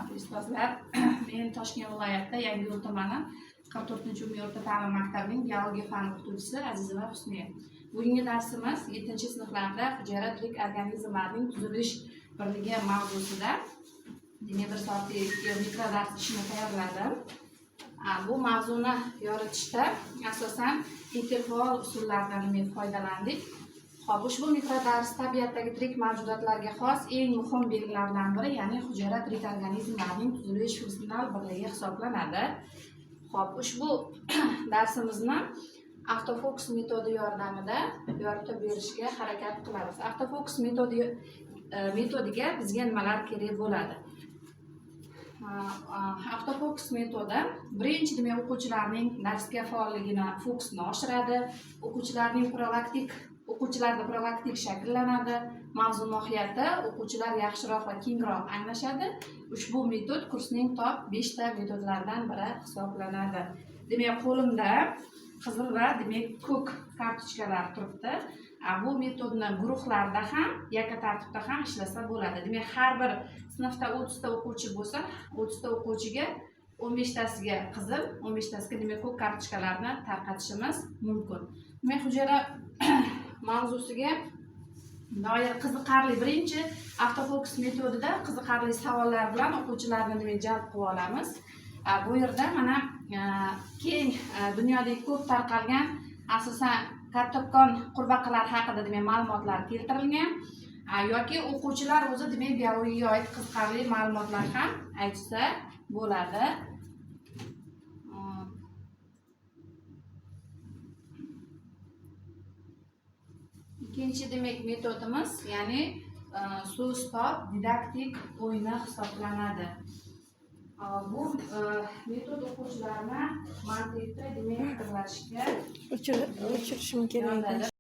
Hurmatli ustozlar. Men Toshkent viloyatida Yangiyo'l tumani 44-umumiy o'rta ta'lim maktabining biologiya fani o'qituvchisi Azizova Husniya. Bugungi darsimiz 7-sinflarda hujayra tirik organizmlarning tuzilish birligi mavzusida, demak, bir soatlik mikrodars ishini tayyorladim. Bu mavzuni yoritishda asosan intellektual usullardan men foydalandik. Xo'p, ushbu mikrodars tabiatdagi tirik mavjudotlarga xos eng muhim belgilardan biri, ya'ni hujayra tirik organizmlarning tuzilish funksional birligi hisoblanadi. Xo'p, ushbu darsimizni avtofokus metodi yordamida yoritib berishga harakat qilamiz. Avtofokus metodiga bizga nimalar kerak bo'ladi? Avtofokus metodi birinchi, demak, o'quvchilarning darsga faolligini, fokusini oshiradi, o'quvchilarda profilaktik shakllanadi, mavzu mohiyati o'quvchilar yaxshiroq va kengroq anglashadi. Ushbu metod kursning top beshta metodlaridan biri hisoblanadi. Demak, qo'limda qizil va, demak, ko'k kartochkalar turibdi. Bu metodni guruhlarda ham, yakka tartibda ham ishlasa bo'ladi. Demak, har bir sinfda 30 ta o'quvchi bo'lsa, 30 ta o'quvchiga 15 tasiga qizil, 15 tasiga, demak, ko'k kartochkalarni tarqatishimiz mumkin. Demak, hujayra mavzusiga doir qiziqarli, birinchi avtofokus metodida qiziqarli savollar bilan o'quvchilarni, demak, jalb qilib olamiz. Bu yerda mana keng dunyodagi ko'p tarqalgan, asosan kattakon qurbaqalar haqida, demak, ma'lumotlar keltirilgan. Yoki o'quvchilar o'zi, demak, biologiyaga oid qiziqarli ma'lumotlar ham aytsa bo'ladi. Ikkinchi, demak, metodimiz, ya'ni so'z top didaktik o'yini hisoblanadi. Bu metod o'quvchilarni mantiqiy, demak, fikrlashga O'chirishim kerak edi. yordam